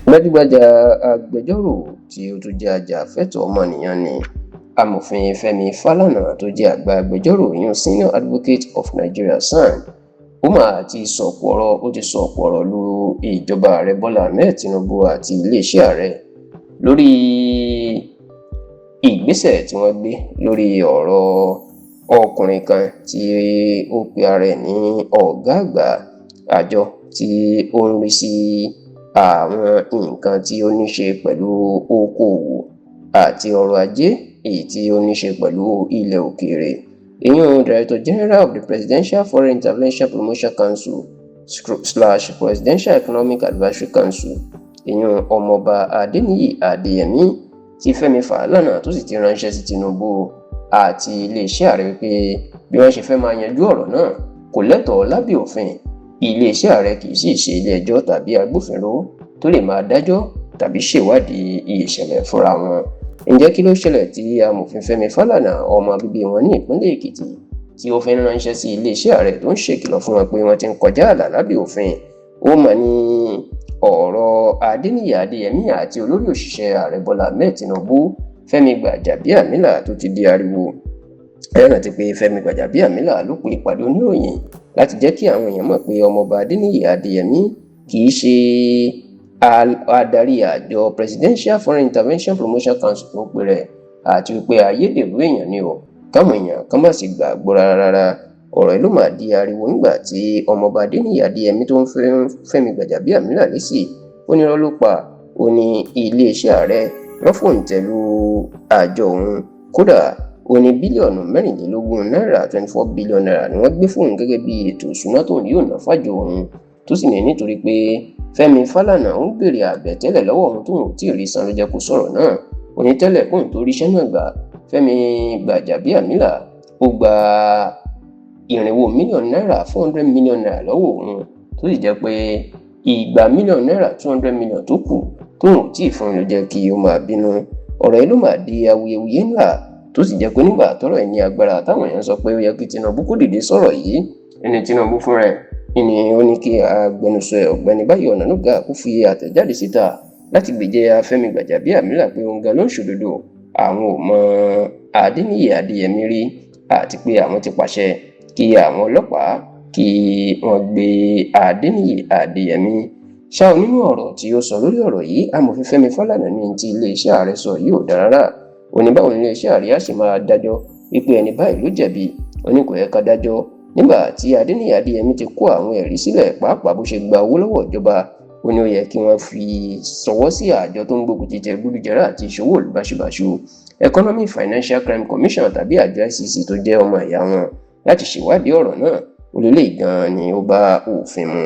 Gbajúgbajà agbẹjọ́rò tí ó tún jẹ́ ajàfẹ́tọ̀ọ́ ọmọnìyàn ní Amòfin Fẹ́mi Fálànà, tó jẹ́ àgbà agbẹjọ́rò, ìyẹn Senior Advocate of Nigeria, SAN, ó mà ti sọ̀kò ọ̀rọ̀. Ó ti sọ̀kò ọ̀rọ̀ lu ìjọba Ààrẹ Bọ́lá Ahmed Tinubu àti iléeṣẹ́ ààrẹ lórí ìgbésẹ̀ tí wọ́n gbé lórí ọ̀rọ̀ ọkùnrin kan tí ó pe ara ẹ̀ ní ọ̀gá àgbà àjọ tí ó ń rí sí àwọn nǹkan tí ó ní ṣe pẹ̀lú okòòwò àti ọrọ̀ ajé, èyí tí ó ní ṣe pẹ̀lú ilẹ̀ òkèèrè, ìyẹn Director General of the Presidential Foreign Intervention Promotion Council/Presidential Economic Advisory Council, ìyẹn Ọmọọba Adéníyì Adéyẹmí, tí Fẹ́mi Fálànà tó sì ti ránṣẹ́ sí Tinubu àti iléeṣẹ́ ààrẹ wípé bí wọ́n ṣe fẹ́ máa yanjú ọ̀rọ̀ náà kò lẹ́tọ̀ọ́ lábẹ́ òfin. Iléeṣẹ́ ààrẹ kì í sì ṣe ilé ẹjọ́ tàbí agbófinró tó lè máa dájọ́ tàbí ṣèwádìí ìṣẹ̀lẹ̀ fúnra wọn. Ǹjẹ́ kí ló ṣẹlẹ̀ tí Amòfin Fẹ́mi Fálànà, ọmọ bíbí wọn ní ìpínlẹ̀ Èkìtì, tí ó fi ń ránṣẹ́ sí iléeṣẹ́ ààrẹ tó ń ṣèkìlọ̀ fún wọn pé wọ́n ti ń kọjá ààlà lábẹ́ òfin? Ó mà ní ọ̀rọ̀ Adéníyì Adéyẹmí àti olórí òṣìṣẹ́ Ààrẹ Bọ́lá Ahmed Tinubu, Fẹ́mi Gbàjàbíàmílà, tó ti di ariwo. Ẹ rántí pé Fẹ́mi Gbàjàbíàmílà ló pe ìpàdé oníròyìn láti jẹ́ kí àwọn èèyàn mọ̀ pé Ọmọọba Adéníyì Adéyẹmí kì í ṣe adarí àjọ Presidential Foreign Intervention Promotion Council tó ń pè rẹ̀, àti wípé ayédèrú èèyàn ni o, káwọn èèyàn kan má sì gbàgbọ́ rárá rárá. Ọ̀rọ̀ yìí ló máa di ariwo nígbà tí Ọmọọba Adéníyì Adéyẹmí tó ń Fẹ́mi Gbàjàbíàmílà lésì. Ó ní irọ́ ló pa. Ó ní iléeṣẹ́ ààrẹ wọ́n fòǹtẹ̀ lu àjọ òun. Kódà, ó ní bílíọ̀nù 24 náírà, ₦24 billion, ni wọ́n gbé fóun gẹ́gẹ́ bí ètò ìṣúná tóun yóò ná fájọ òun, tó sì ní nítorí pé Fẹ́mi Fálànà ń béèrè àbẹ̀tẹ́lẹ̀ lọ́wọ́ òun tóun ò tí ì rí san ló jẹ́ kó sọ̀rọ̀ náà. Ó ní tẹ́lẹ̀, kóun tó ríṣẹ́ náà gbà, Fẹ́mi Gbàjàbíàmílà ó gba 400 mílíọ̀nù náírà, ₦400 million, lọ́wọ́ òun, tó sì jẹ́ pé 200 mílíọ̀nù náírà, 200 million, tó kù tóun ò tí ì fún un ló jẹ́ kí ó máa bínú. Ọ̀rọ̀ yìí ló máa di awuyewuye ńlá, tó sì jẹ́ pé nígbà tọ́rọ̀ ẹ̀ ní agbára, táwọn èèyàn sọ pé ó yẹ kí Tinubu kó dìde sọ̀rọ̀ yìí, ẹni Tinubu fúnra ẹ̀ ni ó ní kí agbẹnusọ ẹ̀, Ọ̀gbẹ́ni Báyọ̀ Ọ̀nànúgà, kó fi àtẹ̀jáde síta láti gbèjẹ Fẹ́mi Gbàjàbíàmílà pé òun gan ló ń ṣòdodo, àwọn ò mọ Adéníyì Adéyẹmí rí, àti pé àwọn ti pàṣẹ kí àwọn ọlọ́pàá kí wọ́n gbé Adéníyì Adéyẹmí ṣá o. Nínú ọ̀rọ̀ tí ó sọ lórí ọ̀rọ̀ yìí, Amòfin Fẹ́mi Fálànà ní ti iléeṣẹ́ ààrẹ sọ yìí ò dára rárá. Ó ní báwo ni iléeṣẹ́ ààrẹ á sì máa dájọ́ wípé ẹni báyìí ló jẹ̀bi? Ó ní kò yẹ ká dájọ́ nígbà tí Adéníyì Adéyẹmí ti kó àwọn ẹ̀rí sílẹ̀, pàápàá bó ṣe gba owó lọ́wọ́ ìjọba. Ó ní ó yẹ kí wọ́n fi ṣọwọ́ sí àjọ tó ń gbógun ti jẹgúdújẹrá àti ìṣòwò ìlú báṣubàṣu, Economic Financial Crime Commission, tàbí àjọ ICC tó jẹ́ ọmọ ìyá wọn, láti ṣèwádìí ọ̀rọ̀ náà. Ó lélẹ̀ gan-an ni ó bá òfin mu.